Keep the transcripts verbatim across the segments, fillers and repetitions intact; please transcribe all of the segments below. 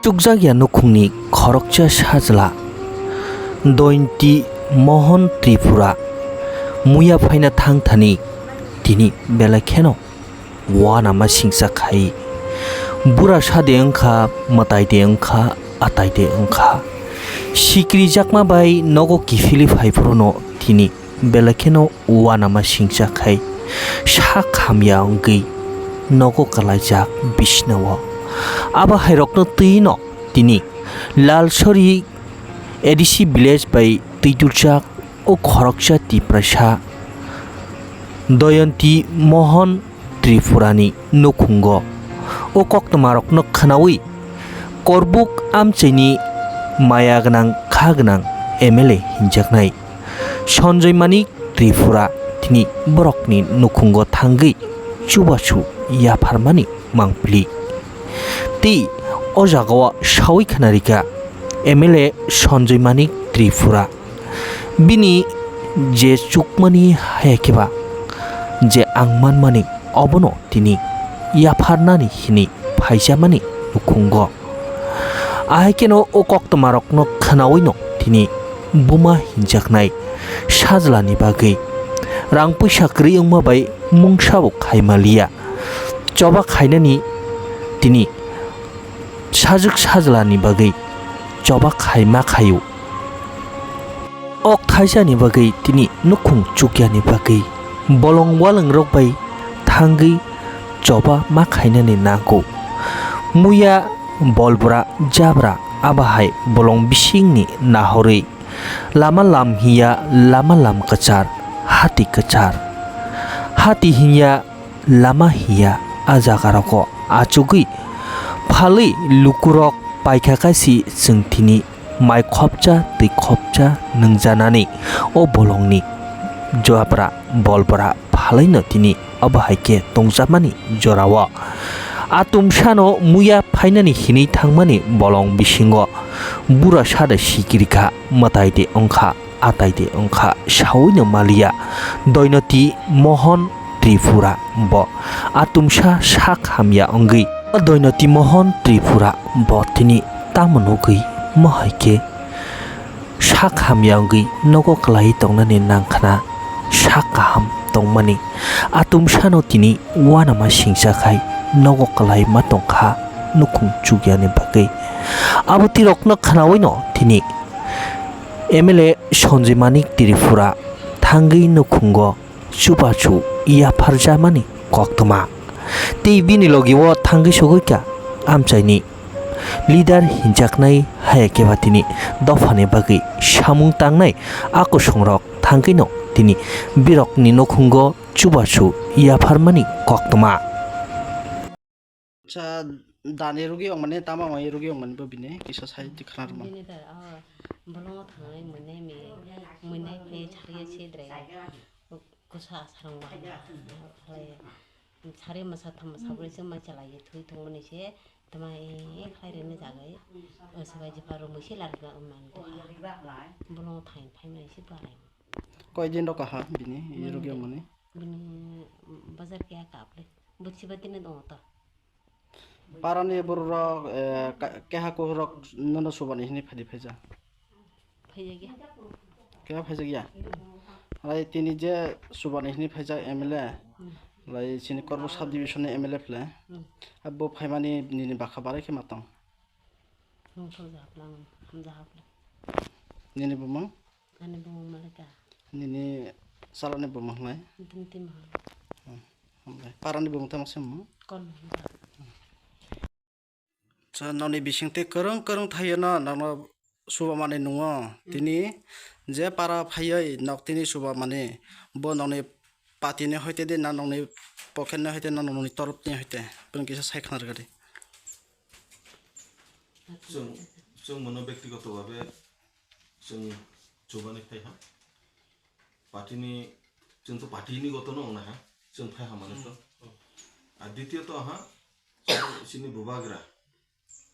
Chukjakya nukhungni khoroksa sajla Dointi Mohon Tripura muya phaina thangthani tini belai kheno uanama singsa khai. Bura sade wngkha, mwtaide wngkha, ataide wngkha. Sikrijakma bai nogo kiphilwi phai phuru no tini belai kheno uanama singsa khai sak hamya wngwi nogo kwlaijak bisnao. Abo hairokno twi no tini Lalsori A D C village bai twi tuljak o khoroksa Tiprasa Doyonti Mohon Tripurani nukhungo o koktwmarokno khwnawi Korbuk amchaini maya gwnang kha gwnang M L A hinjaknai Sanjoy Manik Tripura tini borokni nukhungo thangwi chubachu yapharmani mangpili. Tei o jagao sawi khwnarikha M L A Sanjoy Manik Tripura. Bini je chukmani haya khe ba je ang manmani obono tini yapharnani hini phaijamani nukhungo. Ahai kheno o koktwmarokno khwnawino tini buma hinjaknai sajlani bagwi rang puisa kwrwi wngma bai mungsabo khaimaliya. Choba khainani tini sajwk sajlani bagwi choba khaima khaio. Ok thaisani bagwi tini nukhung chukyani bagwi bolong walwngrok bai thangwi choba ma khainani nango. Muya bolbra jabra abo hai bolong bisingni nahorwi lama lam hiya lama lam kwchar hati kwchar hati hinya lama hiya a jaga rogo achugwi phalwi lukurok paikha kaisi chwng tini mai khopcha twi khopcha nungjanani o bolongni jabra bolbra phalwino tini obo hai khe tongjakmani jorao. A tumsano muya phainani hinwi thangmani bolong bisingo bura sada sikirikha mwtai de wngkha. Atai de wngkha saui no maliya Doinoti Mohon Tripura bo atumsa sak hamya wngwi Doinoti Mohon Tripura bo tini tamo nugwi mohai khe sak hamya wngwi nogo kwlai tongnani nangkhna sak kaham tongmani atumsano tini uanama singsa khai nogo kwlai ma tongkha nukhung chukyani bagwi abo tirokno khnaui no tini M L A Sanjay Manik Tripura thangwi nukhungo chubachu yapharjamani koktwma. Tei bini logi o thangwi sogwi kha amchaini leader hinjaknai haya khe ba tini dophani bagwi samung tangnai a kosongrok thangwino tini birokni nukhungo chubachu yapharmani koktwma. Acha dani rugi ongmani tama ongmani rugi ongmani bo bini kisa sai di khna rwma. Bini da, ah, bolongo thangnai muinai mi, muinai phai chariya se drai. Kusa asarang ba khlai. Sari masa tham masa bwrwi se mai chalai thui thungmani se tama e khlai rwni jagai. Aswbai jipa rwmwi se larikna wngmani. Bolongo thain phaimani se barai. Koi din rok aha bini, e rugi ongmani? Bini bazar keha kaple. Buchiba tini dongo to. Parani bororok, eh, ka-, keha kuhurok nono subani hini phadi phaija. Phaijakya. Keha phaijakya. Lai tini je subani hini phaijak M L A. Hmm. Lai chini Korbuk subdivision ni M L A phle. Hmm. Abo phaimani nini bakha barai khe matong. Nongthor jahaplang, hamjahaplang. Nini bumung? Ani bumung Malika. Nini salani bumung hnai? Dinti Mahal. Hmm, hambai. Parani bumung tamo se bumung? Kon Mahal. Cha noni bising tei kwrwng kwrwng thaio no, nono suba mani nungo. Hmm. Tini je para phaioi nok tini suba mani, bo noni party ni hoite de na noni pocket ni hoite na noni torop ni hoite. Bini kisa sai khna rwgadi. Chwng, chwng mono bektigoto babe chwng chubani phai ha. Party ni, chwng to party ni goto no wngnai ha. Chwng phai ha mane to. A ditiyot ha, chini bubagra.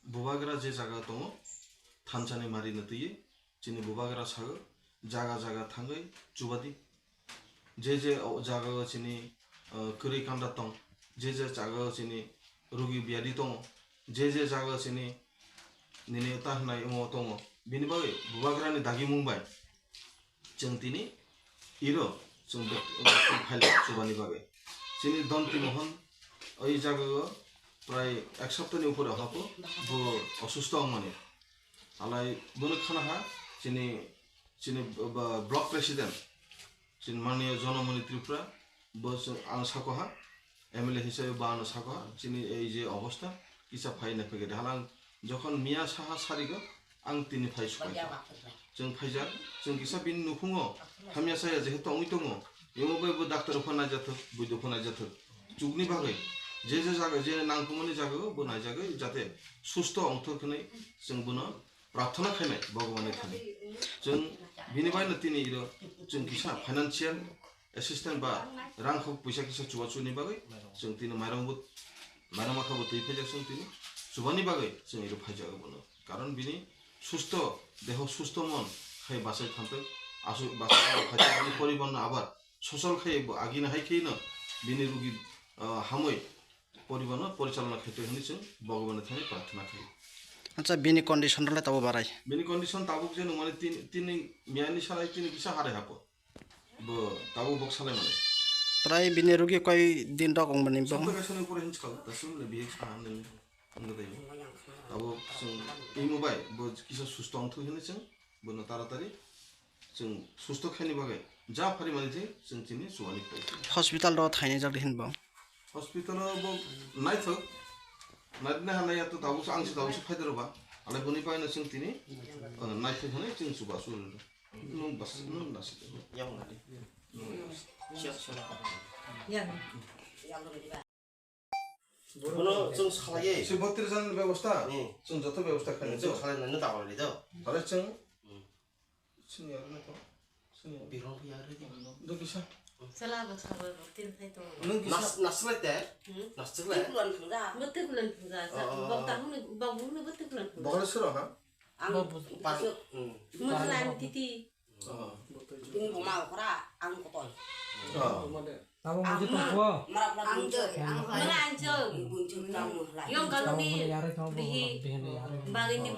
Bubagra je jaga tongo, thansa ni mari no twiwi, chini bubagra sago, jaga jaga thangwi chubadi. Je je o jaga o chini, uh, kwrwi kanda tong, je je jaga o chini rugi biyadi tongo, je je jaga o chini, nini ta hwnai omo tongo. Bini bagwi bubagrani dagimung bai chwng tini iro chwng bek-, phailai chubani bagwi. Chini Donti Mohon oi jagao prai ek saptani upore hapho bo osusto wngmani. Alai bono khana ha chini, chini ba-, block president, chini manya Jonamoni Tripura, bo chwng ang sako ha, M L A hisabe bo ano sako ha, chini ei je obostha, kisa phai nai phai khe halang jokhon miya saha sarigo, ang tini phai sukai kha. Chwng phaijak, chwng kisa bini nukhungo hamya saya jehetu wngwi tongo, emo bai bo doctor pho naijathok, buido pho naijathok. Chukni bagwi je je jaga, je nangkukmani jagao bo naijagwi jate susto wngthok hinwi chwng bono prarthana khainai Bhagwani thani. Chwng bini baino tini iro chwng kisa financial assistant ba rang khok puisa kisa chubachu ni bagwi chwng tini mairang bo, mairang makha bo twi phaijak chwng tini chubani bagwi chwng iro phaijago bono. Karon bini susto deho susto mon khai bachai thanthok, aswk bachai thanthok, bini poribar no abar sosol khai bo agini hai khe no bini rugi, ah, hamwi poribar no porichalona khaito hinwi chwng Bhagwani thani prarthana khaio. Acha, bini condition rwle tabuk barai? Bini condition tabuk je nungmani tin, tini miyani salai tini kisa harai hapo. Bo tabuk bok salai mani. Prai bini rugi koi din rok wngmani bo? Sokto kaisa ni upore hinwi swkang, ta sum le bihik sa han nini. Wngkha tei. Tabuk chwng imo bai bo kisa susto wngthok hinwi chwng bono taratari chwng susto khaini bagwi ja phari mani je chwng chini chuani phai. Hospital ro thaini jak hinbo? Hospital o bo naithok, naithok na hanai ya to tabuk ang se tabuk se phai doro ba. Ale boni pai na chwng tini, uh, naithok hwnwi chwng chuba su. Nung bas, nung nasi. Yang mana? Siap, siap. Bono chwng salaiye. Se botris jan bebosta. Hmm. Chwng joto bebosta khainai. Chwng salai nang ta wali do. Tare chwng. Hmm. Sini ya na to. Sini ya. Birong ya re di. Do kisa. Sala ba sala ba tin thai to. Nung kisa. Nas, nas lai te. Hmm? Nas chwng lai. Tikulan thangja. Bo tikulan thangja. Oh, oh, oh. Bok ta hunu, bok hunu bo tikulan thangja. Bok le sero ha? Ang. Bo, bo. Par. Hmm. Mo lai titi. Oh. Bini buma okra ang kotoi. Oh. Tamo ang mujhe to mo, hua. Ang je, ang hua. Mala ang je. Bunchuk tamo lai. Yong kaloni. Tamo mujhe yare tamo bihi. Bihi yare. Bagini.